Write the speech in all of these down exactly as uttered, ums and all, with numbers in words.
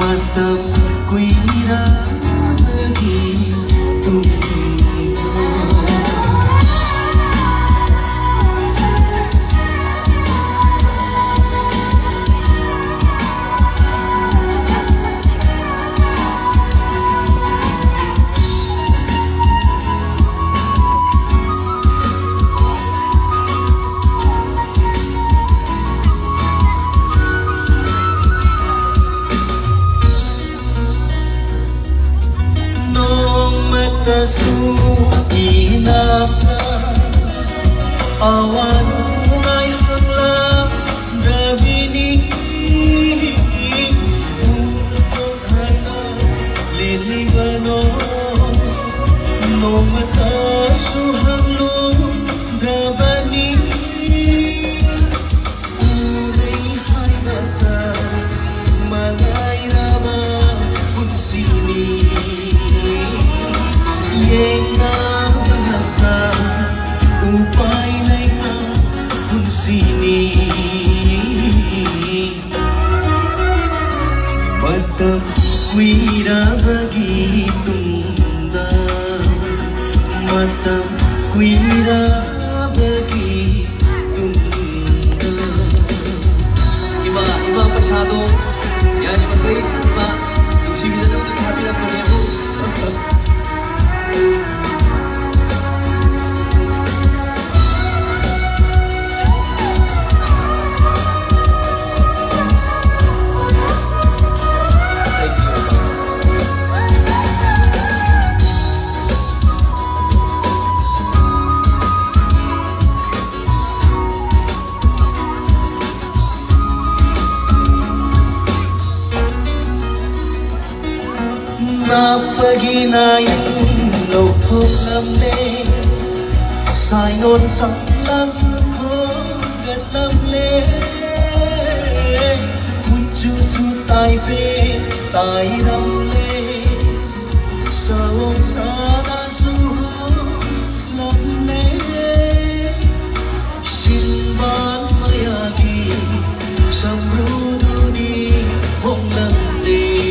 ꯃꯇꯝ ꯀꯨꯏꯔꯕꯒꯤ ꯇꯨꯡꯗ꯫ ꯅꯣꯡꯃꯇꯁꯨ ꯏꯅꯥꯛꯇ ꯑꯋꯥ ꯅꯨꯡꯉꯥꯏ ꯍꯪꯂꯛꯂꯕꯤꯅꯤ꯫ ꯄꯨꯡ ꯍꯥꯏꯅ ꯂꯦꯜꯂꯤꯕꯅꯣ? ꯅꯣꯡꯃꯇꯁꯨ ꯍꯪꯂꯨꯗ꯭ꯔꯕꯅꯤ꯫ ꯎꯅꯩ ꯍꯥꯏꯕꯇ ꯃꯉꯥꯏꯔꯕ ꯄꯨꯟꯁꯤꯅꯤ꯫ ꯌꯦꯡꯅꯕ ꯅꯠꯇ ꯎꯄꯥꯏ ꯂꯩꯇ ꯄꯨꯟꯁꯤꯅꯤ꯫ ꯃꯇꯝ ꯀꯨꯏꯔꯕꯒꯤ ꯇꯨꯡꯗ, ꯃꯇꯝ ꯀꯨꯏꯔꯕꯒꯤ ꯇꯨꯡꯗ꯫ ꯏꯃꯥ, ꯏꯃꯥ ꯄꯩꯁꯥꯗꯣ ꯌꯥꯔꯤꯃꯈꯩ ꯏꯃꯥ ꯅꯨꯡꯁꯤꯕꯤꯗꯅꯕ ꯊꯥꯕꯤꯔꯛꯄꯅꯦꯕꯨ꯫ ꯅꯥꯞꯄꯒꯤ ꯅꯥꯏ ꯂꯧꯊꯣꯛꯂꯝꯂꯦ, ꯁꯥꯏꯅꯣꯟ ꯁꯝꯂꯥꯡꯁꯨ ꯈꯣꯝꯒꯠꯂꯝꯂꯦ, ꯀꯨꯆꯨꯁꯨ ꯇꯥꯏꯐꯦ ꯇꯥꯏꯔꯝꯂꯦ, ꯁꯑꯣꯡ ꯁꯥꯗꯥꯁꯨ ꯍꯣꯡꯂꯝꯂꯦ꯫ ꯁꯤꯟꯕꯥꯡ ꯃꯌꯥꯒꯤ ꯁꯝꯕ꯭ꯔꯨꯗꯨꯗꯤ ꯍꯣꯡꯂꯝꯗꯦ꯫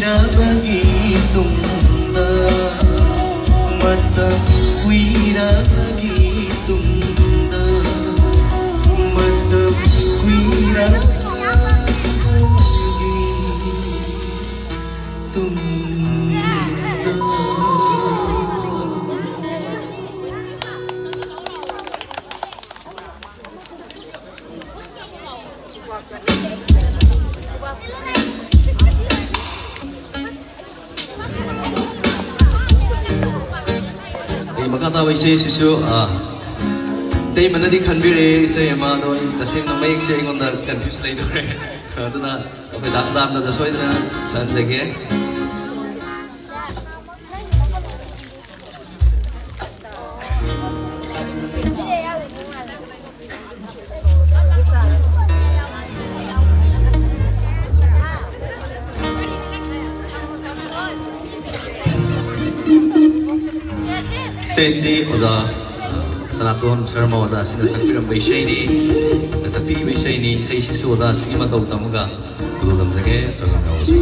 ꯕꯒꯤ ꯇꯨꯡꯗ, ꯃꯇꯝ ꯀꯨꯏꯔꯕꯒꯤ ꯇꯨꯡꯗ, ꯃꯇꯝ ꯀꯨꯏꯔꯕꯒꯤ ꯇꯨꯡꯗ꯫ ꯑꯩ ꯃꯈꯥ ꯇꯥꯕ ꯏꯁꯩꯁꯤꯁꯨ, ꯑ, ꯏꯇꯩꯃꯅꯗꯤ ꯈꯟꯕꯤꯔꯦ ꯏꯁꯩ ꯑꯃ, ꯑꯗꯣ ꯑꯩ ꯇꯁꯦꯡꯅ ꯃꯌꯦꯛꯁꯦ ꯑꯩꯉꯣꯟꯗ confuse ꯂꯩꯗꯧꯔꯦ꯫ ꯑꯗꯨꯅ ꯑꯩꯈꯣꯏ ꯗꯥ ꯁꯗꯥꯅꯟꯗꯗ ꯁꯣꯏꯗꯅ ꯁꯛꯍꯟꯖꯒꯦ꯫ ꯏꯁꯩꯁꯤ ꯑꯣꯖꯥ ꯁꯅꯥꯇꯣꯟ ꯁꯔꯃ ꯑꯣꯖꯥ ꯑꯁꯤꯅ ꯁꯛꯄꯤꯔꯝꯕ ꯏꯁꯩꯅꯤ꯫ ꯁꯛꯄꯤꯔꯤꯕ ꯏꯁꯩꯅꯤ꯫ ꯏꯁꯩꯁꯤꯁꯨ ꯑꯣꯖꯥ ꯑꯁꯤꯒꯤ ꯃꯇꯧ ꯇꯝꯃꯒ ꯈꯨꯗꯣꯜ ꯇꯝꯖꯒꯦ꯫ ꯑꯁꯣꯏ ꯑꯉꯥꯝ ꯌꯥꯎꯔꯁꯨ꯫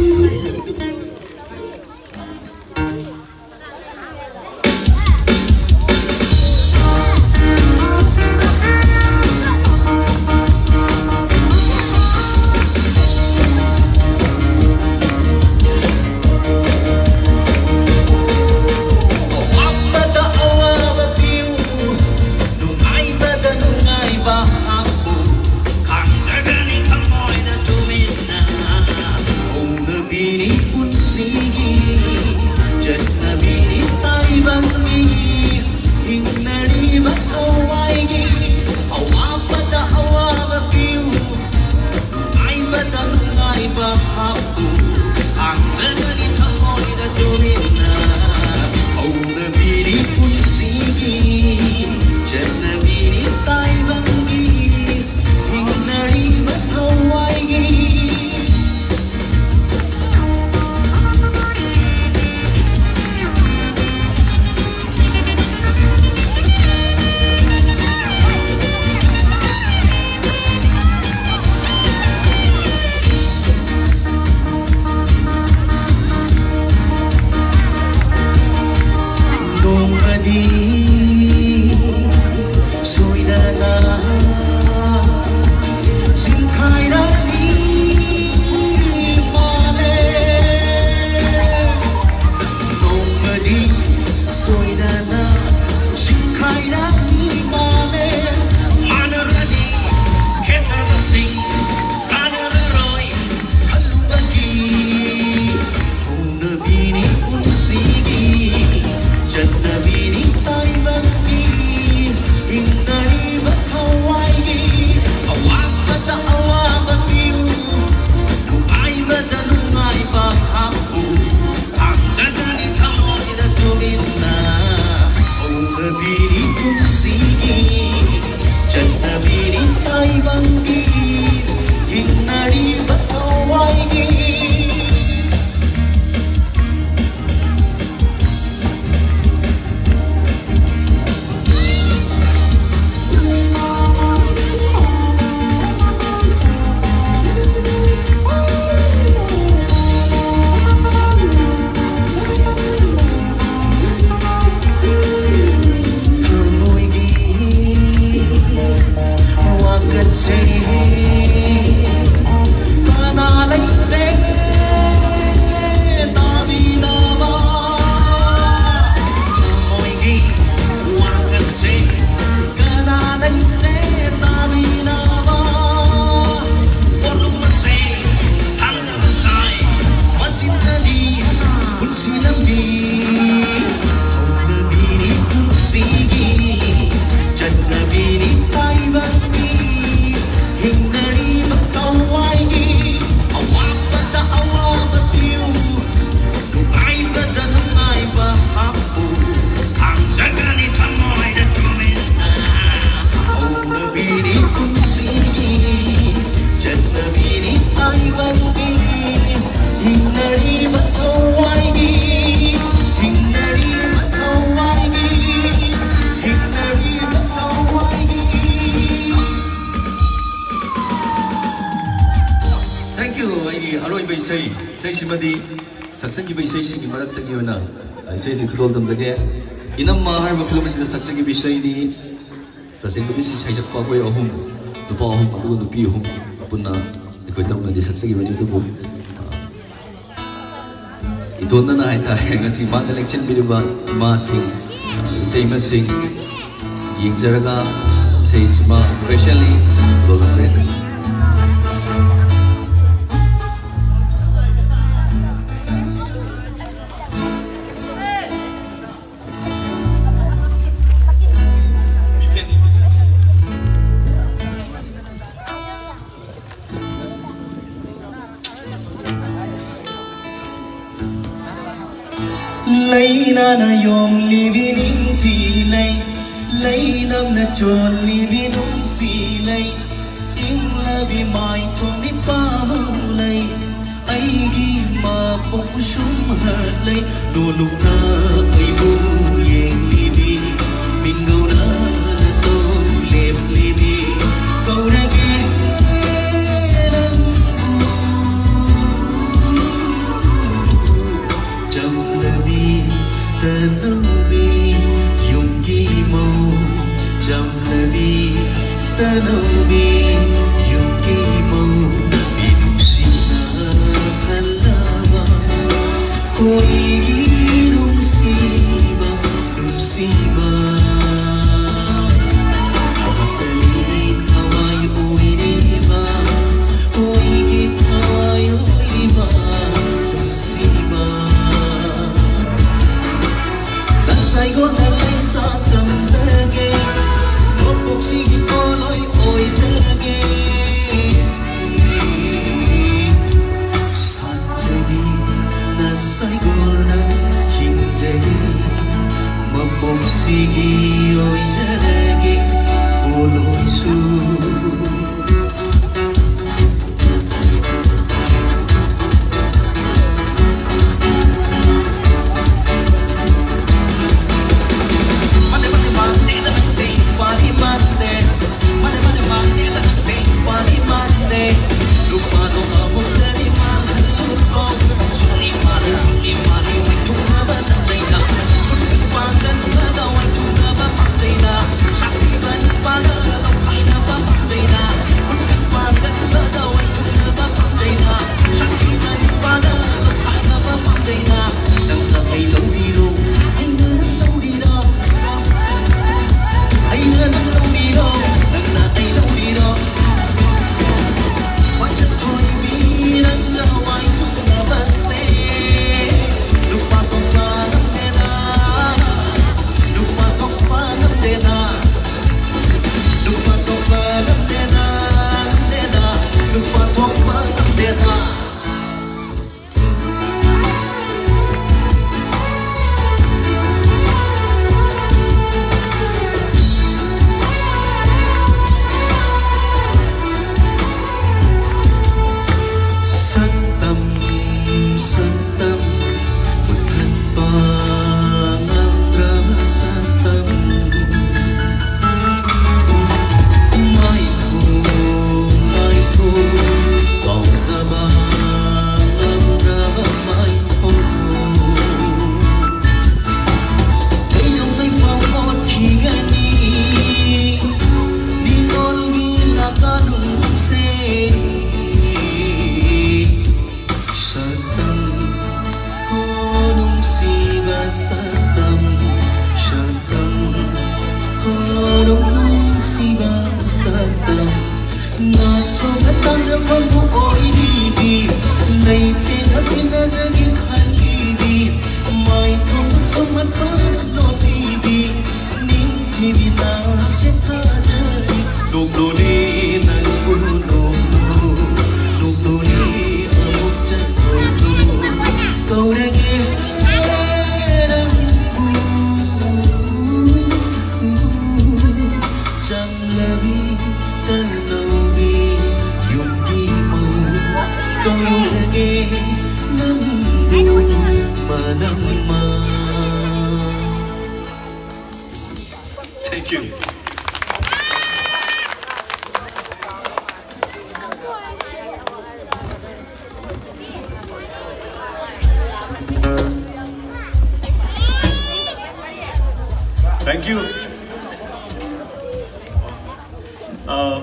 ꯑꯋꯥꯕꯗ ꯑꯋꯥꯕ ꯄꯤꯌꯨ, ꯅꯨꯡꯉꯥꯏꯕꯗ ꯅꯨꯡꯉꯥꯏꯕ ꯍꯥꯞꯄꯨ, ꯈꯪꯖꯒꯅꯤ ꯊꯃꯣꯏꯗ ꯇꯨꯃꯤꯟꯅ꯫ ꯍꯧꯅꯕꯤꯅꯤ ꯄꯨꯟꯁꯤꯒꯤ ꯆꯠꯅꯕꯤꯅꯤ ꯇꯥꯏꯕꯪꯒꯤ ꯍꯤꯡꯅꯔꯤꯕ ꯊꯋꯥꯏꯒꯤ ꯑꯋꯥꯕꯗ ꯑꯋꯥꯕ ꯄꯤꯌꯨ, ꯅꯨꯡꯉꯥꯏꯕꯗ ꯅꯨꯡꯉꯥꯏꯕ ꯍꯥꯞꯄꯨ, ꯈꯥꯡꯖꯒꯅꯤ ꯊꯃꯣꯏꯗ ꯇꯨꯃꯤꯟꯅ꯫ ꯍꯧꯅꯕꯤꯅꯤ ꯄꯨꯟꯁꯤꯒꯤ ꯆꯠꯅꯕꯤꯅꯤ ꯇꯥꯏꯕꯪꯒꯤ ꯍꯤꯡꯅꯔꯤꯕ ꯊꯋꯥꯏꯒꯤ꯫ ꯁꯣꯏꯗꯅ ꯆꯤꯡꯈꯥꯏꯔꯛꯅꯤ ꯃꯥꯂꯦꯝ꯫ ꯅꯣꯡꯃꯗꯤ ꯁꯣꯏꯗꯅ ꯆꯤꯡꯈꯥꯏꯔꯛꯅꯤ ꯃꯥꯂꯦꯝ꯫ ꯃꯥꯟꯅꯔꯅꯤ ꯈꯦꯠꯅꯕꯁꯤꯡ, ꯀꯥꯟꯅꯔꯔꯣꯏ ꯈꯜꯂꯨꯕꯒꯤ꯫ ꯍꯧꯅꯕꯤꯅꯤ ꯄꯨꯟꯁꯤꯒꯤ ꯆꯠꯅꯕꯤꯅꯤ ꯇꯥꯏꯕꯪꯒꯤ ꯍꯤꯡꯅꯔꯤꯕ ꯊꯋꯥꯏꯒꯤ꯫ ꯑꯋꯥꯕꯗ ꯑꯋꯥꯕ ꯄꯤꯌꯨ, ꯅꯨꯡꯉꯥꯏꯕꯗ ꯅꯨꯡꯉꯥꯏꯕ ꯍꯥꯞꯄꯨ꯫ ꯍꯥꯞꯆꯒꯅꯤ ꯊꯃꯣꯏꯗ ꯇꯨꯃꯤꯟꯅ꯫ ꯍꯧꯅꯕꯤꯅꯤ ꯄꯨꯟꯁꯤꯒꯤ ꯆꯠꯅꯕꯤꯅꯤ ꯇꯥꯏꯕꯪꯒꯤ ꯍꯤꯡꯅꯔꯤꯕ ꯊꯋꯥꯏꯒꯤ꯫ ꯊꯃꯣꯏꯒꯤ ꯋꯥꯀꯠꯁꯦ ꯀꯅꯥ ꯂꯩꯇꯦ ꯇꯥꯕꯤꯅꯕ꯫ ꯊꯃꯣꯏꯒꯤ ꯋꯥꯀꯠꯁꯦ ꯀꯅꯥ ꯂꯩꯇꯦ ꯇꯥꯕꯤꯅꯕ꯫ ꯄꯣꯠꯂꯨꯝ ꯑꯁꯦ ꯊꯥꯡꯖꯕ ꯇꯥꯏ, ꯃꯁꯤꯗꯅꯤ ꯄꯨꯟꯁꯤ ꯂꯝꯕꯤ꯫ ꯍꯧꯅꯕꯤꯅꯤ ꯄꯨꯟꯁꯤꯒꯤ ꯆꯠꯅꯕꯤꯅꯤ ꯇꯥꯏꯕꯪꯒꯤ ꯍꯤꯡꯅꯔꯤꯕ ꯊꯋꯥꯏꯒꯤ꯫ ꯑꯋꯥꯕꯗ ꯑꯋꯥꯕ ꯄꯤꯌꯨ, ꯅꯨꯡꯉꯥꯏꯕꯗ ꯅꯨꯡꯉꯥꯏꯕ ꯍꯥꯞꯄꯨ꯫ ꯍꯥꯡꯖꯒꯅꯤ ꯊꯃꯣꯏꯗ ꯇꯨꯃꯤꯟꯅ꯫ ꯍꯧꯅꯕꯤꯅꯤ ꯄꯨꯟꯁꯤꯒꯤ ꯆꯠꯅꯕꯤꯅꯤ ꯇꯥꯏꯕꯪꯒꯤ ꯍꯤꯡꯅꯔꯤꯕ ꯊꯋꯥꯏꯒꯤ꯫ ꯍꯤꯡꯅꯔꯤꯕ ꯊꯋꯥꯏꯒꯤ꯫ ꯍꯤꯡꯅꯔꯤꯕ ꯊꯋꯥꯏꯒꯤ꯫ Thank you꯫ ꯑꯩꯒꯤ ꯑꯔꯣꯏꯕ ꯏꯁꯩ, ꯏꯁꯩꯁꯤꯃꯗꯤ ꯁꯛꯆꯈꯤꯕ ꯏꯁꯩꯁꯤꯡꯒꯤ ꯃꯔꯛꯇꯒꯤ ꯑꯣꯏꯅ ꯏꯁꯩꯁꯤ ꯈꯨꯗꯣꯜ ꯇꯝꯖꯒꯦ꯫ ꯏꯅꯝꯃ ꯍꯥꯏꯔꯤꯕ ꯐꯤꯂꯝ ꯑꯁꯤꯗ ꯁꯛꯆꯈꯤꯕ ꯏꯁꯩꯅꯤ꯫ ꯇꯁꯦꯡꯕꯗꯤ ꯁꯤ ꯁꯩꯁꯛꯄ ꯑꯩꯈꯣꯏ ꯑꯍꯨꯝ, ꯅꯨꯄꯥ ꯑꯍꯨꯝ ꯑꯗꯨꯒ ꯅꯨꯄꯤ ꯑꯍꯨꯝ ꯄꯨꯟꯅ ꯑꯩꯈꯣꯏ ꯇꯔꯨꯛꯅꯗꯤ ꯁꯛꯆꯈꯤꯕꯅꯤ꯫ ꯑꯗꯨꯕꯨ, ꯑ, ꯏꯇꯣꯟꯗꯅ ꯍꯥꯏꯇꯥꯔꯦ, ꯉꯁꯤ ꯃꯥꯡꯗ ꯂꯦꯡꯁꯤꯟꯕꯤꯔꯤꯕ ꯏꯃꯥꯁꯤꯡ, ꯑ, ꯏꯇꯩꯃꯁꯤꯡ ꯌꯦꯡꯖꯔꯒ ꯏꯁꯩꯁꯤꯃ specially ꯂꯣꯜꯂꯛꯆꯩ꯫ ꯂꯩꯅꯥꯅ ꯌꯣꯝꯂꯤꯕꯤ ꯅꯤꯡꯊꯤ ꯂꯩ, ꯂꯩꯅꯝꯅ ꯆꯣꯜꯂꯤꯕꯤ ꯅꯨꯡꯁꯤ ꯂꯩ, ꯏꯪꯂꯕꯤ ꯃꯥꯏꯊꯣꯡꯕꯤ ꯄꯥꯃꯨ ꯂꯩ, ꯑꯩꯒꯤ ꯃꯄꯣꯛ ꯁꯨꯝꯍꯠ ꯂꯩ, ꯅꯣꯂꯨꯛꯅ ꯑꯩꯕꯨ ꯌꯦꯡꯂꯤꯕꯤ, ꯃꯤꯡꯒꯧꯅ ꯅꯇꯧ ꯂꯦꯞꯂꯤꯕꯤ, ꯀꯧꯔꯒꯦ ꯅꯪꯕꯨ꯫ ꯆꯝꯂꯕꯤ ꯇꯅꯧꯕꯤ ꯌꯨꯝꯒꯤ ꯃꯧ, ꯆꯝꯂꯕꯤ ꯇꯅꯧꯕꯤ ꯌꯨꯝꯒꯤ ꯃꯧ, ꯃꯤꯅꯨꯡꯁꯤꯅ ꯈꯜꯂꯕ ꯍꯣꯏꯒꯤ ꯅꯨꯡꯁꯤꯕ, ꯅꯨꯡꯁꯤꯕ꯫ ꯊꯋꯥꯏ ꯑꯣꯏꯔꯤꯕ, ꯍꯣꯏꯒꯤ ꯊꯋꯥꯏ ꯑꯣꯏꯔꯤꯕ, ꯅꯨꯡꯁꯤꯕ꯫ ꯅꯁꯥꯏꯒꯣꯟꯗ ꯂꯩꯁꯥ ꯇꯝꯖꯒꯦ, ꯃꯄꯣꯛꯁꯤꯒꯤ ꯄꯣꯠꯂꯣꯏ ꯑꯣꯏꯖꯒꯦ꯫ ꯁꯥꯠꯆꯒꯤ ꯅꯁꯥꯏꯒꯣꯟꯗ ꯍꯤꯡꯖꯒꯦ, ꯃꯄꯣꯛꯁꯤꯒꯤ ꯑꯣꯏꯖꯔꯒꯦ ꯄꯣꯠꯂꯣꯏꯁꯨ꯫ ꯁꯛꯇꯝ, ꯁꯛꯇꯝ, ꯍꯔꯥꯎ ꯅꯨꯡꯁꯤꯕ ꯁꯛꯇꯝ꯫ ꯅꯥꯆꯣꯝꯅ ꯇꯥꯖꯐꯝꯕꯨ ꯑꯣꯏꯕꯤꯕꯤ, ꯂꯩꯇꯦꯡꯅ ꯇꯤꯟꯅꯖꯒꯦ ꯈꯜꯂꯤꯕꯤ, ꯃꯥꯏꯊꯣꯡ ꯁꯨꯝꯍꯠꯄ ꯂꯣꯠꯂꯤꯕꯤ, ꯅꯤꯡꯊꯤꯕꯤ ꯅꯥꯆꯦ ꯊꯥꯖꯔꯤ꯫ ꯅꯣꯡꯗꯣꯅꯤ ꯅꯪꯕꯨ ꯅꯣꯡꯗꯣ, ꯅꯣꯡꯗꯣꯅꯤ ꯑꯃꯨꯛ ꯆꯠꯂꯣ꯫ ꯀꯧꯔꯒꯦ ꯅꯪꯕꯨ, ꯆꯝꯂꯕꯤ ꯇꯅꯧꯕꯤ ꯌꯨꯝꯒꯤ ꯃꯧ꯫ ꯀꯧꯔꯒꯦ ꯅꯪꯕꯨ ꯃꯅꯝꯃ꯫ Thank you. Thank you. ꯑ,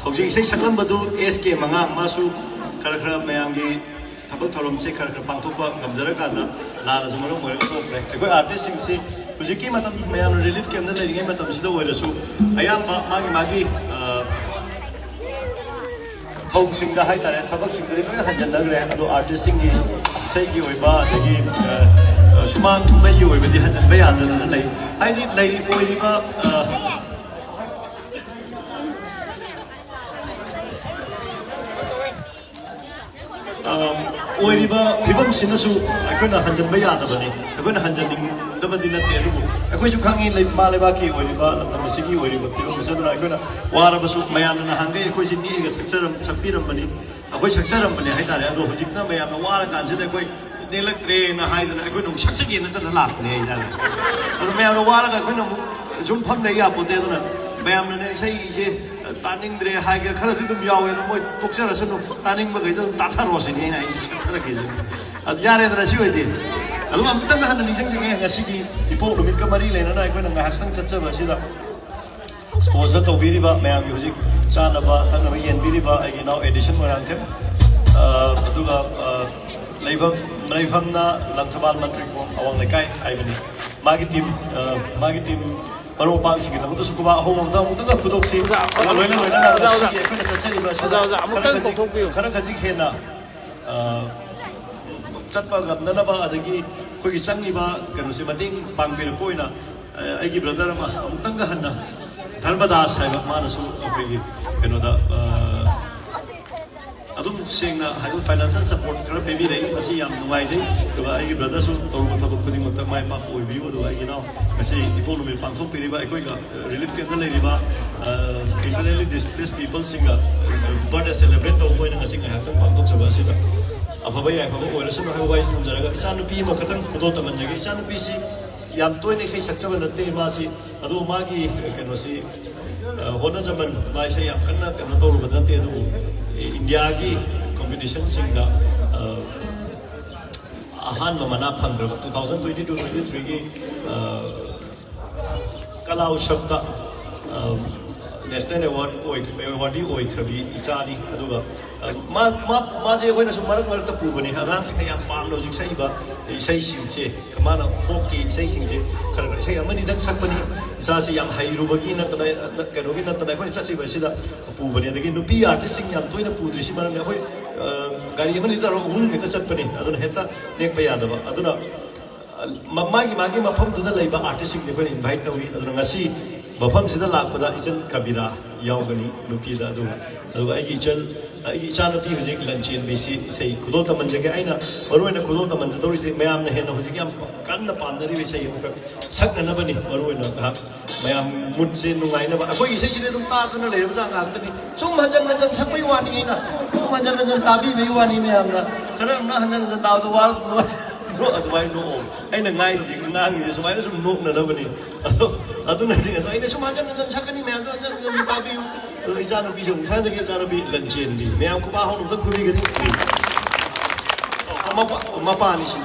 ꯍꯧꯖꯤꯛ ꯏꯁꯩ ꯁꯛꯂꯝꯕꯗꯨ ꯑꯦꯁ ꯀꯦ ꯃꯉꯥꯡ, ꯃꯥꯁꯨ ꯈꯔ ꯈꯔ ꯃꯌꯥꯝꯒꯤ ꯊꯕꯛ ꯊꯧꯔꯝꯁꯦ ꯈꯔ ꯈꯔ ꯄꯥꯡꯊꯣꯛꯄ ꯉꯝꯖꯔꯀꯥꯟꯗ ꯂꯥꯟꯅꯁꯨ ꯃꯔꯝ ꯑꯣꯏꯔꯒ ꯊꯣꯛꯈ꯭ꯔꯦ꯫ ꯑꯩꯈꯣꯏ ꯑꯥꯔꯇꯤꯁꯁꯤꯡꯁꯤ ꯍꯧꯖꯤꯛꯀꯤ ꯃꯇꯝ ꯃꯌꯥꯝꯅ ꯔꯤꯂꯤꯐ ꯀꯦꯝꯞꯇ ꯂꯩꯔꯤꯉꯩ ꯃꯇꯝꯁꯤꯗ ꯑꯣꯏꯔꯁꯨ ꯑꯌꯥꯝꯕ ꯃꯥꯒꯤ ꯃꯥꯒꯤ, ꯑ, ꯊꯧꯁꯤꯡꯗ ꯍꯥꯏꯇꯥꯔꯦ, ꯊꯕꯛꯁꯤꯡꯗꯗꯤ ꯂꯣꯏꯅ ꯍꯟꯖꯤꯟꯅꯈ꯭ꯔꯦ꯫ ꯑꯗꯣ ꯑꯥꯔꯇꯤꯁꯁꯤꯡꯒꯤ ꯏꯁꯩꯒꯤ ꯑꯣꯏꯕ ꯑꯗꯒꯤ, ꯑ, ꯑ, ꯁꯨꯃꯥꯡ ꯀꯨꯝꯍꯩꯒꯤ ꯑꯣꯏꯕꯗꯤ ꯍꯟꯖꯤꯟꯕ ꯌꯥꯗꯗꯅ ꯂꯩ꯫ ꯍꯥꯏꯗꯤ ꯂꯩꯔꯤ ꯑꯣꯏꯔꯤꯕ, ꯑ, ꯑ, ꯑꯣꯏꯔꯤꯕ ꯐꯤꯕꯝꯁꯤꯅꯁꯨ ꯑꯩꯈꯣꯏꯅ ꯍꯟꯖꯤꯟꯕ ꯌꯥꯗꯕꯅꯤ꯫ ꯑꯩꯈꯣꯏꯅ ꯍꯟꯖꯤꯟꯅꯤꯡꯗꯕꯗꯤ ꯅꯠꯇꯦ, ꯑꯗꯨꯕꯨ ꯑꯩꯈꯣꯏꯁꯨ ꯈꯪꯉꯤ, ꯂꯩ-, ꯏꯃꯥ ꯂꯩꯕꯥꯛꯀꯤ ꯑꯣꯏꯔꯤꯕ, ꯂꯝꯗꯝ ꯑꯁꯤꯒꯤ ꯑꯣꯏꯔꯤꯕ ꯐꯤꯕꯝ ꯑꯁꯤ꯫ ꯑꯗꯨꯅ ꯑꯩꯈꯣꯏꯅ ꯋꯥꯔꯕꯁꯨ ꯃꯌꯥꯝꯅ ꯅꯍꯥꯟꯈꯩ ꯑꯩꯈꯣꯏꯁꯤ ꯅꯦꯛꯑꯒ ꯁꯛꯆꯔꯝ-, ꯁꯛꯄꯤꯔꯝꯕꯅꯤ, ꯑꯩꯈꯣꯏ ꯁꯛꯆꯔꯝꯕꯅꯤ ꯍꯥꯏꯇꯥꯔꯦ꯫ ꯑꯗꯣ ꯍꯧꯖꯤꯛꯅ ꯃꯌꯥꯝꯅ ꯋꯥꯔꯀꯥꯟꯁꯤꯗ ꯑꯩꯈꯣꯏ ꯅꯦꯛꯂꯛꯇ꯭ꯔꯦꯅ ꯍꯥꯏꯗꯅ ꯑꯩꯈꯣꯏꯅ ꯑꯃꯨꯛ ꯁꯛꯆꯒꯦ ꯅꯠꯇꯅ ꯂꯥꯛꯄꯅꯦ ꯍꯥꯏꯇꯥꯔꯦ꯫ ꯑꯗꯣ ꯃꯌꯥꯝꯅ ꯋꯥꯔꯒ ꯑꯩꯈꯣꯏꯅ ꯑꯃꯨꯛ ꯁꯨꯝ ꯐꯝ ꯂꯩ ꯌꯥꯄꯣꯠꯇꯦ꯫ ꯑꯗꯨꯅ ꯃꯌꯥꯝꯅꯅꯦ ꯏꯁꯩꯁꯦ ꯇꯥꯅꯤꯡꯗ꯭ꯔꯦ ꯍꯥꯏꯒꯦꯔꯥ, ꯈꯔꯗꯤ ꯑꯗꯨꯝ ꯌꯥꯎꯋꯦ, ꯑꯗꯣ ꯃꯣꯏ ꯇꯣꯛꯆꯔꯁꯅꯨ, ꯇꯥꯅꯤꯡꯕꯈꯩꯗꯣ ꯑꯗꯨꯝ ꯇꯥꯊꯔꯣꯁꯤꯅꯦ ꯑꯩꯅ ꯑꯩ ꯁꯛꯊꯔꯛꯀꯦꯁꯦ꯫ ꯑꯗꯨ ꯌꯥꯔꯦꯗꯅ, ꯁꯤ ꯑꯣꯏꯗꯤ꯫ ꯑꯗꯨꯝ ꯑꯃꯨꯛꯇꯪꯒ ꯍꯟꯅ ꯅꯤꯡꯁꯤꯡꯖꯒꯦ, ꯉꯁꯤꯒꯤ ꯏꯄꯣꯛ ꯅꯨꯃꯤꯠꯀ ꯃꯔꯤ ꯂꯩꯅꯅ ꯑꯩꯈꯣꯏꯅ ꯉꯥꯏꯍꯥꯛꯇꯪ ꯆꯠꯆꯕ ꯑꯁꯤꯗ꯫ ꯁ꯭ꯄꯣꯟꯁꯔ ꯇꯧꯕꯤꯔꯤꯕ ꯃꯌꯥꯝꯒꯤ ꯍꯧꯖꯤꯛ ꯆꯥꯅꯕ ꯊꯛꯅꯕ ꯌꯦꯟꯕꯤꯔꯤꯕ ꯑꯩꯒꯤ ꯏꯅꯥꯎ ꯑꯦꯗꯤꯁꯟ ꯃꯣꯏꯔꯥꯡꯊꯦꯝ, ꯑ, ꯑꯗꯨꯒ, ꯑ, ꯂꯩꯐꯝ ꯂꯩꯐꯝꯅ ꯂꯪꯊꯕꯥꯜ ꯃꯟꯇ꯭ꯔꯤ ꯈꯣꯡ ꯑꯋꯥꯡ ꯂꯩꯀꯥꯏ ꯍꯥꯏꯕꯅꯤ꯫ ꯃꯥꯒꯤ ꯇꯤꯝ, ꯑ, ꯃꯥꯒꯤ ꯇꯤꯝ ꯃꯔꯨꯞ ꯃꯄꯥꯡꯁꯤꯡꯒꯤꯗꯃꯛꯇꯁꯨ ꯈꯨꯕꯥꯛ ꯑꯍꯧꯕꯗ ꯑꯃꯨꯛꯇꯪꯒ ꯐꯨꯗꯣꯛꯁꯤ꯫ ꯑꯣꯖꯥ, ꯑꯃꯨꯛꯇꯪ, ꯂꯣꯏꯅ ꯂꯣꯏꯅꯅ ꯑꯣꯖꯥ, ꯑꯣꯖꯥ, ꯉꯁꯤꯒꯤ ꯑꯩꯈꯣꯏꯅ ꯆꯠꯆꯔꯤꯕ ꯑꯁꯤꯗ ꯑꯣꯖꯥ, ꯑꯣꯖꯥ, ꯑꯃꯨꯛꯇꯪ ꯈꯔ ꯈꯖꯤꯛ, ꯀꯧꯊꯣꯛꯄꯤꯌꯨ꯫ ꯈꯔ ꯈꯖꯤꯛ ꯍꯦꯟꯅ, ꯑ, ꯆꯠꯄ ꯉꯝꯅꯅꯕ, ꯑꯗꯒꯤ ꯑꯩꯈꯣꯏꯒꯤ ꯆꯪꯉꯤꯕ ꯀꯩꯅꯣꯁꯦ ꯃꯇꯦꯡ ꯄꯥꯡꯕꯤꯔꯛꯄ ꯑꯣꯏꯅ, ꯑ, ꯑꯩꯒꯤ ꯕ꯭ꯔꯗꯔ ꯑꯃ ꯑꯃꯨꯛꯇꯪꯒ ꯍꯟꯅ ꯙꯔꯃꯗꯥꯁ ꯍꯥꯏꯕ ꯃꯥꯅꯁꯨ ꯑꯩꯈꯣꯏꯒꯤ ꯀꯩꯅꯣꯗ, ꯑ, ꯑꯗꯨꯝ ꯁꯦꯡꯅ ꯍꯥꯏꯕ ꯐꯥꯏꯅꯥꯟꯁꯤꯌꯦꯜ ꯁꯄꯣꯔꯠ ꯈꯔ ꯄꯤꯕꯤꯔꯛꯏ꯫ ꯃꯁꯤ ꯌꯥꯝ ꯅꯨꯡꯉꯥꯏꯖꯩ꯫ ꯑꯗꯨꯒ ꯑꯩꯒꯤ ꯕ꯭ꯔꯗꯔꯁꯨ ꯇꯧꯔꯨꯕ ꯊꯕꯛ ꯈꯨꯗꯤꯡꯃꯛꯇ ꯃꯥꯏ ꯄꯥꯛꯄ ꯑꯣꯏꯕꯤꯌꯨ꯫ ꯑꯗꯨꯒ ꯑꯩꯒꯤ ꯏꯅꯥꯎ ꯉꯁꯤ ꯏꯄꯣꯛ ꯅꯨꯃꯤꯠ ꯄꯥꯡꯊꯣꯛꯄꯤꯔꯤꯕ ꯑꯩꯈꯣꯏꯒ ꯔꯤꯂꯤꯐ ꯀꯦꯝꯞꯇ ꯂꯩꯔꯤꯕ, ꯑ, internally displaced peopleꯁꯤꯡꯒ birthday celebrate ꯇꯧꯕ ꯑꯣꯏꯅ ꯉꯁꯤ ꯉꯥꯏꯍꯥꯛꯇꯪ ꯄꯥꯡꯊꯣꯛꯆꯕ ꯑꯁꯤꯗ ꯑꯐꯕ ꯌꯥꯏꯐꯕ ꯑꯣꯏꯔꯁꯅꯨ ꯍꯥꯏꯕ ꯋꯥꯍꯩꯁꯤ ꯊꯝꯖꯔꯒ, ꯏꯆꯥꯅꯨꯄꯤ ꯑꯃꯈꯛꯇꯪ ꯈꯨꯗꯣꯜ ꯇꯝꯍꯟꯖꯒꯦ꯫ ꯏꯆꯥꯅꯨꯄꯤꯁꯤ ꯌꯥꯝ ꯇꯣꯏꯅ ꯏꯁꯩ ꯁꯛꯆꯕ ꯅꯠꯇꯦ ꯃꯥꯁꯤ, ꯑꯗꯨꯕꯨ ꯃꯥꯒꯤ ꯀꯩꯅꯣꯁꯤ, ꯑ, ꯍꯣꯠꯅꯖꯃꯟ, ꯃꯥ ꯏꯁꯩ ꯌꯥꯝ ꯀꯟꯅ ꯀꯩꯅꯣ ꯇꯧꯔꯨꯕ ꯅꯠꯇꯦ, ꯑꯗꯨꯕꯨ ꯏꯟꯗꯤꯌꯥꯒꯤ ꯀꯝꯄꯤꯇꯤꯁꯟꯁꯤꯡꯗ, ꯑ, ꯑꯍꯥꯟꯕ ꯃꯅꯥ ꯐꯪꯈ꯭ꯔꯕ two thousand twenty two twenty threeꯒꯤ, ꯑ, ꯀꯂꯥ ꯎꯠꯁꯕꯇ, ꯑ, ꯅꯦꯁꯅꯦꯜ ꯑꯦꯋꯥꯔꯗ ꯑꯣꯏ-, ꯑꯦꯋꯥꯔꯗꯤ ꯑꯣꯏꯈ꯭ꯔꯕꯤ ꯏꯆꯥꯅꯤ꯫ ꯑꯗꯨꯒ, ꯑ, ꯃꯥ-, ꯃꯥ-, ꯃꯥꯁꯦ ꯑꯩꯈꯣꯏꯅꯁꯨ ꯃꯔꯛ ꯃꯔꯛꯇ ꯄꯨꯕꯅꯤ꯫ ꯑꯉꯥꯡꯁꯤꯡꯅ ꯌꯥꯝ ꯄꯥꯝꯅ ꯍꯧꯖꯤꯛ ꯁꯛꯏꯕ ꯏꯁꯩꯁꯤꯡꯁꯦ, ꯃꯥꯅ ꯐꯣꯛꯀꯤ ꯏꯁꯩꯁꯤꯡꯁꯦ ꯈꯔ ꯈꯔ ꯏꯁꯩ ꯑꯃꯅꯤꯗꯪ ꯁꯛꯄꯅꯤ꯫ ꯏꯆꯥꯁꯤ ꯌꯥꯝ ꯍꯩꯔꯨꯕꯒꯤ ꯅꯠꯇꯅ, ꯀꯩꯅꯣꯒꯤ ꯅꯠꯇꯅ ꯑꯩꯈꯣꯏꯅ ꯆꯠꯂꯤꯕ ꯑꯁꯤꯗ ꯄꯨꯕꯅꯤ꯫ ꯑꯗꯒꯤ ꯅꯨꯄꯤ ꯑꯥꯔꯇꯤꯁꯁꯤꯡ ꯌꯥꯝ ꯇꯣꯏꯅ ꯄꯨꯗ꯭ꯔꯤꯁꯤ ꯃꯔꯝꯗꯤ ꯑꯩꯈꯣꯏ, ꯑ, ꯒꯥꯔꯤ ꯑꯃꯅꯤ ꯇꯧꯔꯒ ꯑꯍꯨꯝ ꯍꯦꯛꯇ ꯆꯠꯄꯅꯤ꯫ ꯑꯗꯨꯅ ꯍꯦꯛꯇ ꯅꯦꯛꯄ ꯌꯥꯗꯕ꯫ ꯑꯗꯨꯅ, ꯑ, ꯃ-, ꯃꯥꯒꯤ, ꯃꯥꯒꯤ ꯃꯐꯝꯗꯨꯗ ꯂꯩꯕ ꯑꯥꯔꯇꯤꯁꯁꯤꯡꯁꯦ ꯑꯩꯈꯣꯏꯅ ꯏꯟꯚꯥꯏꯠ ꯇꯧꯏ꯫ ꯑꯗꯨꯅ ꯉꯁꯤ ꯃꯐꯝꯁꯤꯗ ꯂꯥꯛꯄꯗ ꯏꯆꯟ ꯀꯕꯤꯔꯥ ꯌꯥꯎꯒꯅꯤ ꯅꯨꯄꯤꯗ꯫ ꯑꯗꯨꯒ, ꯑꯗꯨꯒ ꯑꯩꯒꯤ ꯏꯆꯟ, ꯑꯩꯒꯤ ꯏꯆꯥꯅꯨꯄꯤ ꯍꯧꯖꯤꯛ ꯂꯟꯆꯦꯟꯕꯤꯁꯤ ꯏꯁꯩ ꯈꯨꯗꯣꯜ ꯇꯝꯍꯟꯖꯒꯦ꯫ ꯑꯩꯅ ꯃꯔꯨꯑꯣꯏꯅ ꯈꯨꯗꯣꯜ ꯇꯝꯍꯟꯖꯗꯧꯔꯤꯁꯦ ꯃꯌꯥꯝꯅ ꯍꯦꯟꯅ ꯍꯧꯖꯤꯛ ꯌꯥꯝ ꯄ-, ꯀꯟꯅ ꯄꯥꯝꯅꯔꯤꯕ ꯏꯁꯩ ꯑꯃꯈꯛ ꯁꯛꯅꯅꯕꯅꯤ꯫ ꯃꯔꯨꯑꯣꯏꯅ ꯉꯥꯏꯍꯥꯛ ꯃꯌꯥꯝ ꯃꯨꯠꯁꯦ ꯅꯨꯡꯉꯥꯏꯅꯕ꯫ ꯑꯩꯈꯣꯏꯒꯤ ꯏꯁꯩꯁꯤꯗꯤ ꯑꯗꯨꯝ ꯇꯥꯗꯅ ꯂꯩꯔꯕ ꯉꯥꯛꯇꯅꯤ꯫ ꯁꯨꯝ ꯍꯟꯖꯟ ꯍꯟꯖꯟ ꯁꯛꯄꯩ ꯋꯥꯅꯤ ꯑꯩꯅ꯫ ꯁꯨꯝ ꯍꯟꯖꯟ ꯍꯟꯖꯟ ꯇꯥꯕꯤꯕꯩ ꯋꯥꯅꯤ ꯃꯌꯥꯝꯅ꯫ ꯈꯔ ꯑꯃꯅ ꯍꯟꯖꯟ ꯍꯟꯖꯟ ꯇꯥꯕꯗ ꯋꯥꯔ-, ꯅꯣꯛ-, ꯑꯗꯨꯃꯥꯏꯅ ꯅꯣꯛꯑꯣ꯫ ꯑꯩꯅ ꯉꯥꯡꯉꯤꯁꯦ, ꯉꯥꯡꯉꯤꯁꯦ ꯁꯨꯃꯥꯏꯅ ꯁꯨꯝ ꯅꯣꯛꯅꯅꯕꯅꯤ꯫ ꯑꯗꯣ ꯑꯗꯨꯅꯗꯤ ꯑꯗꯣ ꯑꯩꯅ ꯁꯨꯝ ꯍꯟꯖꯟ ꯍꯟꯖꯟ ꯁꯛꯀꯅꯤ ꯃꯌꯥꯝꯁꯨ ꯍꯟꯖꯟ ꯍꯟꯖꯟ ꯇꯥꯕꯤꯌꯨ꯫ ꯑꯗꯣ ꯏꯆꯥꯅꯨꯄꯤꯁꯨ ꯑꯃꯨꯛ ꯁꯛꯍꯟꯖꯒꯦ, ꯏꯆꯥꯅꯨꯄꯤ ꯂꯟꯆꯦꯟꯕꯤ꯫ ꯃꯌꯥꯝ ꯈꯨꯕꯥꯛ ꯍꯧꯅ ꯑꯃꯨꯛꯇꯪ ꯈꯨꯕꯤꯒꯅꯤ꯫ ꯃꯄꯥ-, ꯃꯄꯥꯅꯤ ꯁꯤ꯫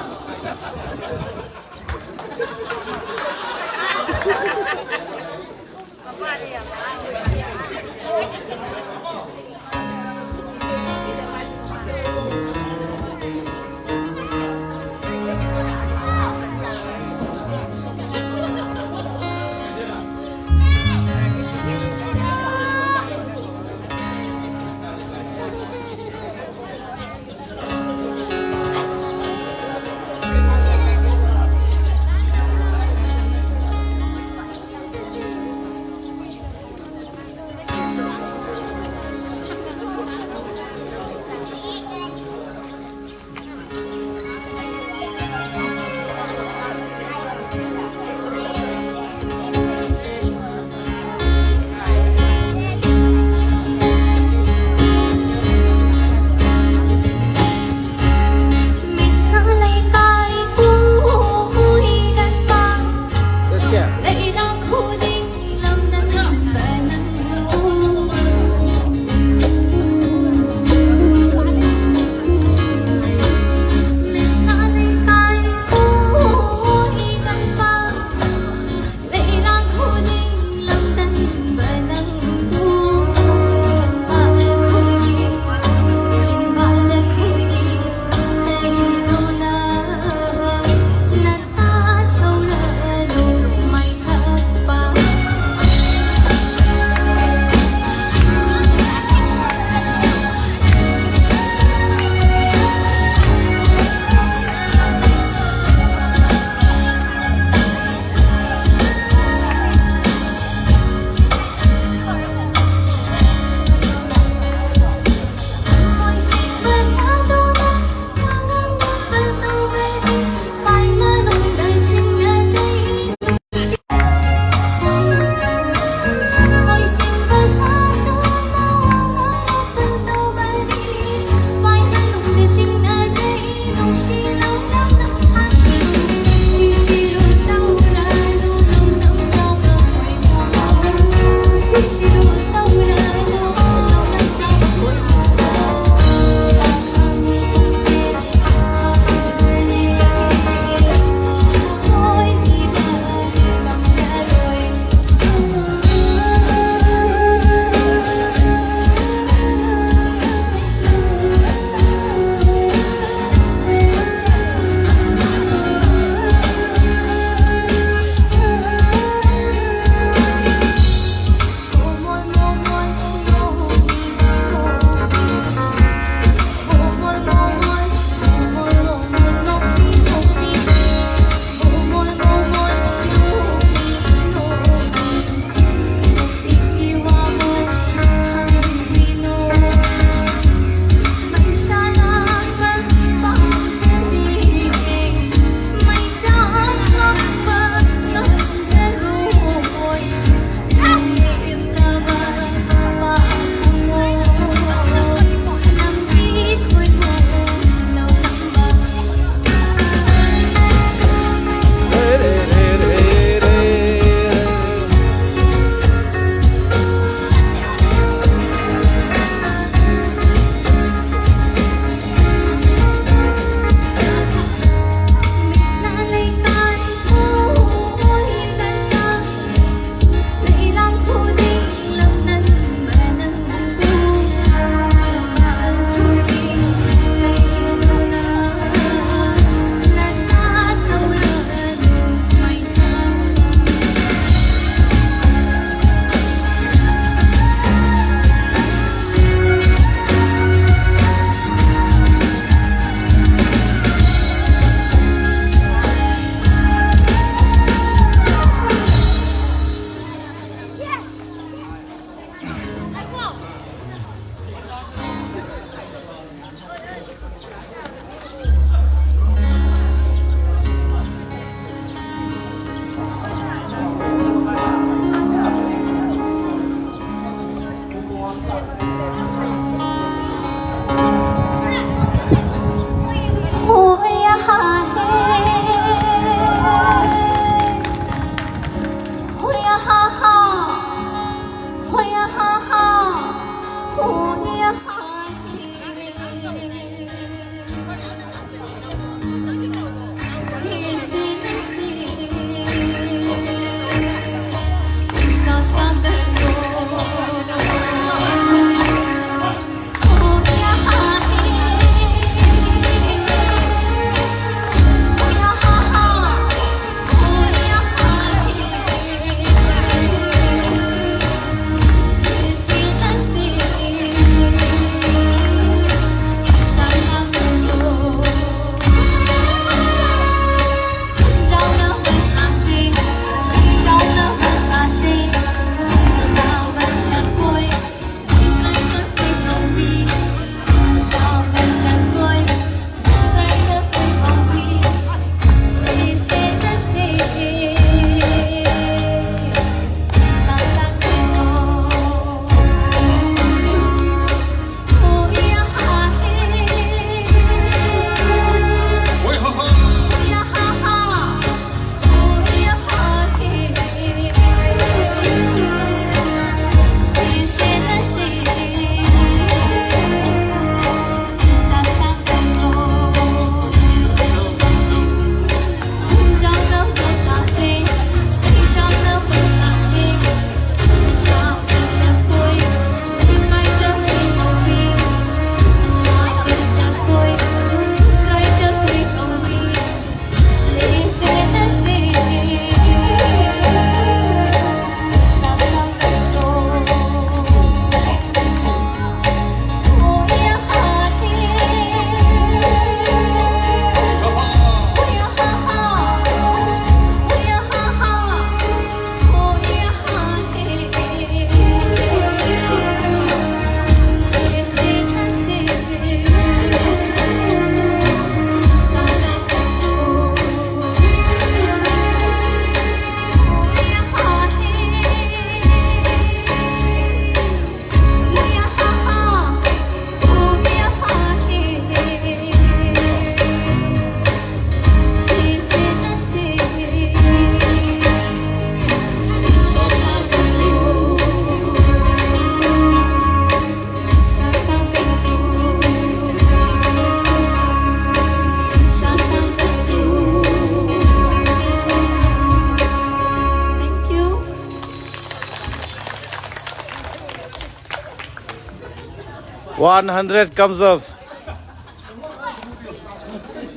One hundred comes up.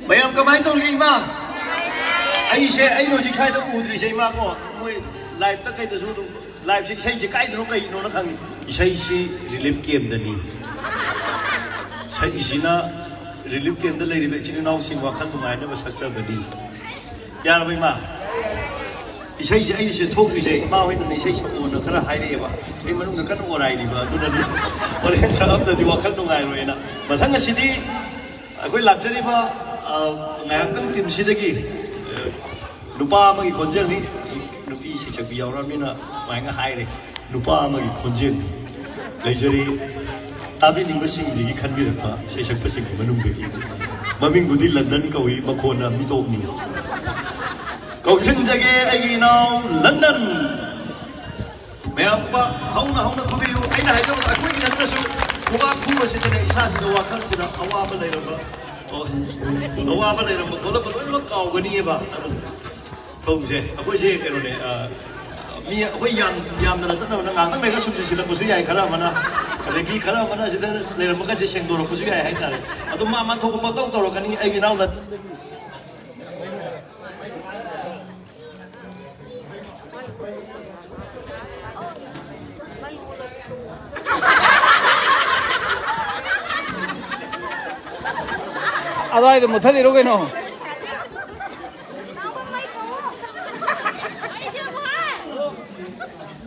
ꯃꯌꯥꯝ ꯀꯃꯥꯏꯅ ꯇꯧꯔꯤ ꯏꯃꯥ? ꯑꯩꯁꯦ, ꯑꯩꯅ ꯍꯧꯖꯤꯛ ꯁ꯭ꯋꯥꯏꯗ ꯎꯗ꯭ꯔꯤꯁꯦ ꯏꯃꯥ ꯀꯣ, ꯃꯣꯏ ꯂꯥꯏꯞꯇ ꯀꯩꯗꯁꯨ ꯑꯗꯨꯝ, ꯂꯥꯏꯞꯁꯦ, ꯏꯁꯩꯁꯦ ꯀꯥꯏꯗꯅꯣ ꯀꯩꯒꯤꯅꯣꯅ ꯈꯪꯉꯤ꯫ ꯏꯁꯩꯁꯤ ꯔꯤꯂꯤꯐ ꯀꯦꯝꯗꯅꯤ꯫ ꯏꯁꯩꯁꯤꯅ ꯔꯤꯂꯤꯐ ꯀꯦꯝꯗ ꯂꯩꯔꯤꯕ ꯏꯆꯤꯟ ꯏꯅꯥꯎꯁꯤꯡ ꯋꯥꯈꯜ ꯅꯨꯡꯉꯥꯏꯅꯕ ꯁꯛꯆꯕꯅꯤ꯫ ꯌꯥꯔꯕ ꯏꯃꯥ? ꯏꯁꯩꯁꯦ ꯑꯩꯅ ꯁꯤꯗ ꯊꯣꯛꯇ꯭ꯔꯤꯁꯦ, ꯏꯃꯥ ꯍꯣꯏꯅꯅꯦ ꯏꯁꯩ ꯁꯛꯑꯣꯅ ꯈꯔ ꯍꯥꯏꯔꯛꯑꯦꯕ꯫ ꯑꯩ ꯃꯅꯨꯡꯗ ꯀꯟꯅ ꯑꯣꯔꯥꯏꯔꯤꯕ, ꯑꯗꯨꯅꯅꯦ꯫ ꯍꯣꯔꯦꯟ ꯁꯛꯑꯝꯗꯗꯤ ꯋꯥꯈꯜ ꯅꯨꯡꯉꯥꯏꯔꯣꯏꯅ꯫ ꯃꯊꯪ ꯑꯁꯤꯗꯤ ꯑꯩꯈꯣꯏ ꯂꯥꯛꯆꯔꯤꯕ, ꯑ, ꯉꯥꯏꯍꯥꯛꯇꯪ ꯇꯤꯝꯁꯤꯗꯒꯤ, ꯑ, ꯅꯨꯄꯥ ꯑꯃꯒꯤ ꯈꯣꯟꯖꯦꯜꯅꯤ꯫ ꯑꯁꯤ ꯅꯨꯄꯤ ꯁꯩꯁꯛꯄꯤ ꯌꯥꯎꯔꯕꯅꯤꯅ ꯁꯨꯃꯥꯏꯅ ꯍꯥꯏꯔꯦ꯫ ꯅꯨꯄꯥ ꯑꯃꯒꯤ ꯈꯣꯟꯖꯦꯜ ꯂꯩꯖꯔꯤ꯫ ꯇꯥꯕꯤꯅꯤꯡꯕꯁꯤꯡꯁꯤꯒꯤ ꯈꯟꯕꯤꯔꯛꯄ ꯏꯁꯩ ꯁꯛꯄꯁꯤꯡꯒꯤ ꯃꯅꯨꯡꯗꯒꯤ ꯃꯃꯤꯡꯕꯨꯗꯤ ꯂꯟꯗꯟ ꯀꯧꯏ, ꯃꯈꯣꯟꯅ ꯃꯤꯇꯣꯞꯅꯤ꯫ ꯀꯧꯁꯤꯟꯖꯒꯦ ꯑꯩꯒꯤ ꯏꯅꯥꯎ ꯂꯟꯗꯟ꯫ ꯃꯌꯥꯝ ꯈꯨꯕꯥꯛ ꯍꯧꯅ ꯍꯧꯅ ꯈꯨꯕꯤꯌꯨ꯫ ꯑꯩꯅ ꯍꯥꯏꯖꯕꯗ ꯑꯩꯈꯣꯏꯒꯤ ꯅꯠꯇ꯭ꯔꯁꯨ ꯈꯨꯕꯥꯛ ꯈꯨꯕꯁꯤꯗꯅꯦ ꯏꯁꯥꯁꯤꯗ ꯋꯥꯈꯜꯁꯤꯗ ꯑꯋꯥꯕ ꯂꯩꯔꯝꯕ, ꯑꯣ, ꯑꯋꯥꯕ ꯂꯩꯔꯝꯕ ꯈꯣꯠꯂꯝꯕ ꯂꯣꯏꯅꯃꯛ ꯀꯥꯎꯒꯅꯤꯑꯕ꯫ ꯑꯗꯨ ꯊꯧꯁꯦ꯫ ꯑꯩꯈꯣꯏꯁꯦ ꯀꯩꯅꯣꯅꯦ, ꯑ, ꯃꯤ ꯑꯩꯈꯣꯏ ꯌꯥꯝ, ꯌꯥꯝꯗꯅ ꯆꯠꯅꯕꯅ ꯉꯥꯛꯇꯪ ꯂꯩꯔꯒ ꯁꯨꯝꯁꯤ ꯁꯤꯜꯂꯛꯄꯁꯨ ꯌꯥꯏ ꯈꯔ ꯑꯃꯅ, ꯑꯗꯒꯤ ꯈꯔ ꯑꯃꯅ ꯁꯤꯗ ꯂꯩꯔꯝꯕꯒꯁꯦ ꯁꯦꯡꯗꯣꯔꯛꯄꯁꯨ ꯌꯥꯏ ꯍꯥꯏꯇꯥꯔꯦ꯫ ꯑꯗꯨ ꯃꯥ ꯃꯥ ꯊꯣꯛꯄ ꯄꯪꯇꯧ ꯇꯧꯔꯛꯀꯅꯤ꯫ ꯑꯩꯒꯤ ꯏꯅꯥꯎ ꯂꯟꯗꯟꯗꯒꯤ ꯑꯗꯨꯋꯥꯏꯗ ꯃꯨꯠꯊꯠꯂꯤꯔꯣ ꯀꯩꯅꯣ?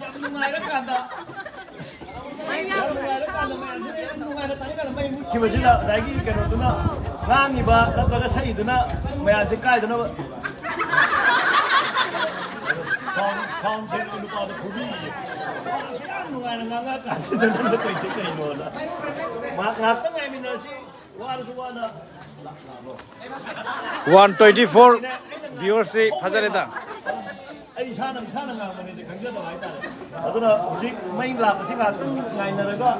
ꯌꯥꯝ ꯅꯨꯡꯉꯥꯏꯔꯀꯥꯟꯗ, ꯌꯥꯝ ꯅꯨꯡꯉꯥꯏꯔꯀꯥꯟꯗ ꯃꯌꯥꯝꯁꯤꯅ ꯌꯥꯝ ꯅꯨꯡꯉꯥꯏꯅ ꯇꯥꯅꯤꯡꯀꯥꯟꯗ ꯃꯩ ꯃꯨꯠꯈꯤꯕꯁꯤꯗ ꯉꯁꯥꯏꯒꯤ ꯀꯩꯅꯣꯗꯨꯅ, ꯉꯥꯡꯉꯤꯕ ꯅꯠꯇ꯭ꯔꯒ ꯁꯛꯏꯗꯨꯅ ꯃꯌꯥꯝꯁꯦ ꯀꯥꯏꯗꯅꯕ꯫ ꯁꯥꯎꯟ, ꯁꯥꯎꯟ ꯁꯦꯟꯒꯤ ꯅꯨꯄꯥꯗꯣ ꯐꯨꯕꯤꯌꯦ꯫ ꯃꯥꯁꯨ ꯌꯥꯝ ꯅꯨꯡꯉꯥꯏꯅ ꯉꯥꯡꯉꯛꯑꯀꯥꯟꯁꯤꯗ ꯅꯪꯅ ꯇꯧꯔꯤꯁꯦ ꯀꯩꯅꯣꯅ꯫ ꯃꯥ ꯉꯥꯏꯍꯥꯛꯇꯪ ꯉꯥꯏꯃꯤꯟꯅꯁꯤ꯫ ꯋꯥꯔꯁꯨ ꯋꯥꯅ꯫ One twenty four viewerꯁꯤ ꯐꯖꯔꯦꯗ꯫ ꯑꯩ ꯏꯁꯥꯅ, ꯏꯁꯥꯅ ꯉꯥꯡꯕꯅꯦꯁꯦ ꯈꯪꯖꯗꯕ ꯍꯥꯏꯇꯥꯔꯦ꯫ ꯑꯗꯨꯅ ꯍꯧꯖꯤꯛ ꯃꯩ ꯂꯥꯛꯄꯁꯤ ꯉꯥꯏꯍꯥꯛꯇꯪ ꯉꯥꯏꯅꯔꯒ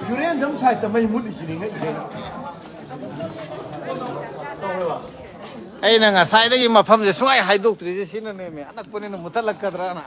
ꯌꯨꯔꯦꯟꯖꯝ ꯁꯥꯏꯠꯇ ꯃꯩ ꯃꯨꯠꯂꯤꯁꯤꯅꯤ ꯉꯛꯏꯁꯦ꯫ ꯇꯧꯔꯦꯕ꯫ ꯑꯩꯅ ꯉꯁꯥꯏꯗꯒꯤ ꯃꯐꯝꯁꯦ ꯁꯨꯡꯍꯥꯏ ꯍꯥꯏꯗꯣꯛꯇ꯭ꯔꯤꯁꯦ ꯁꯤꯅꯅꯦꯃꯦ, ꯑꯅꯛꯄꯅꯤꯅ ꯃꯨꯠꯊꯠꯂꯛꯀꯗ꯭ꯔꯅ꯫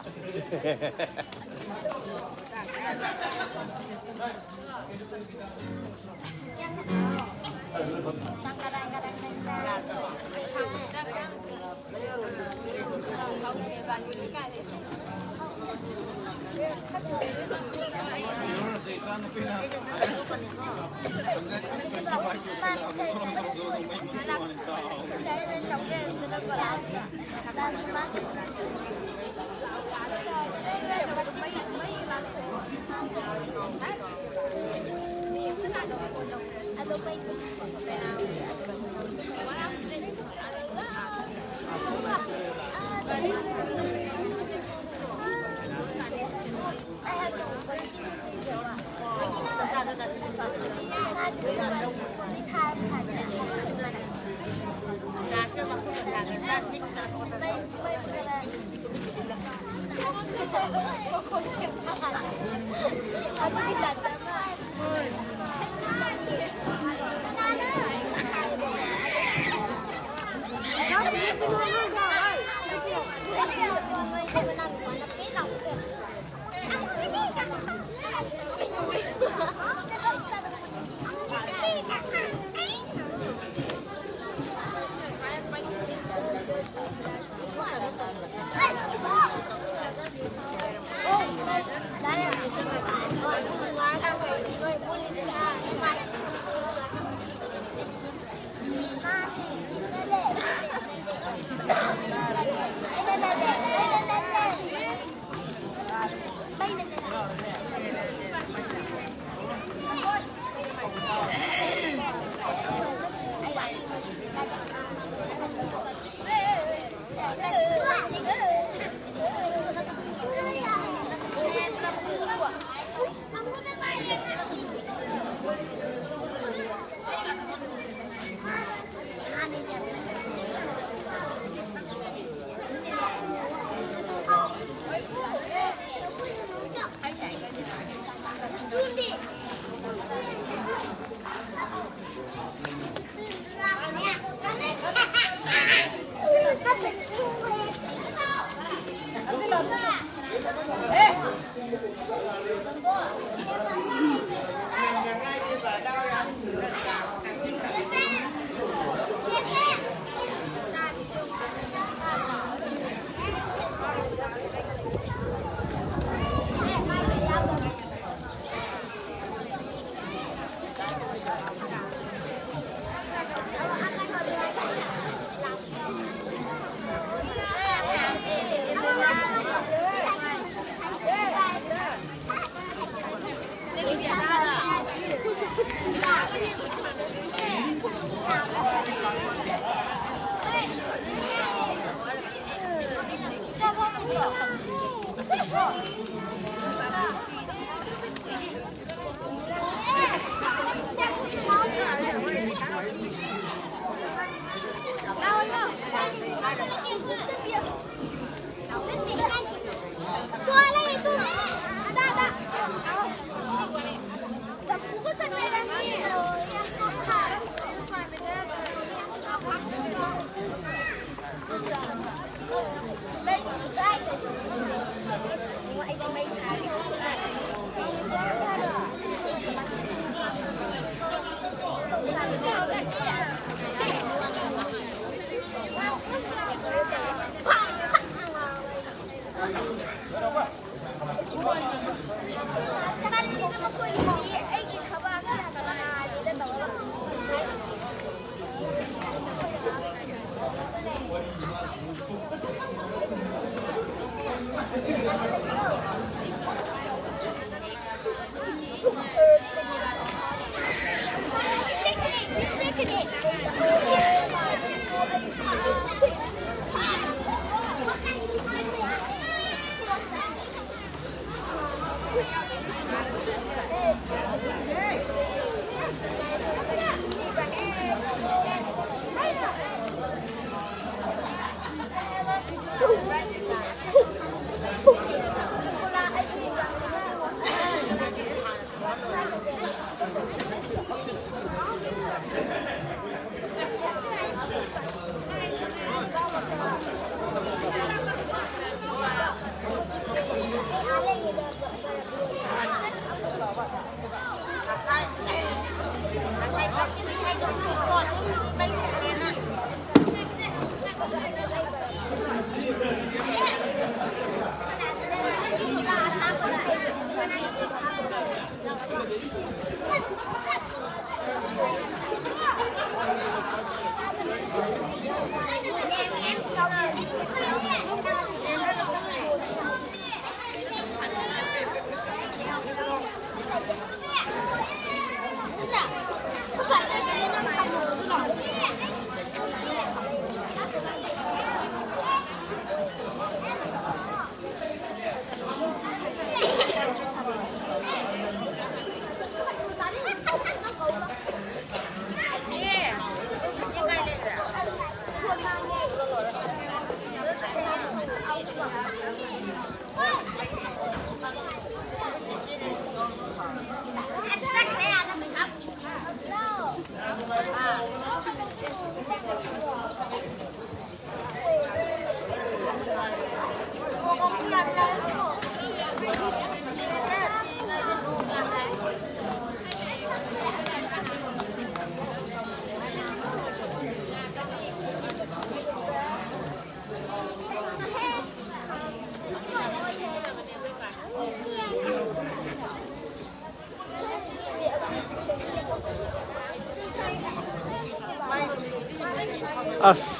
ꯑꯁ,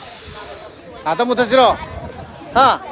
ꯉꯥꯛꯇꯪ ꯃꯨꯠꯊꯠꯁꯤꯔꯣ? ꯍꯥ?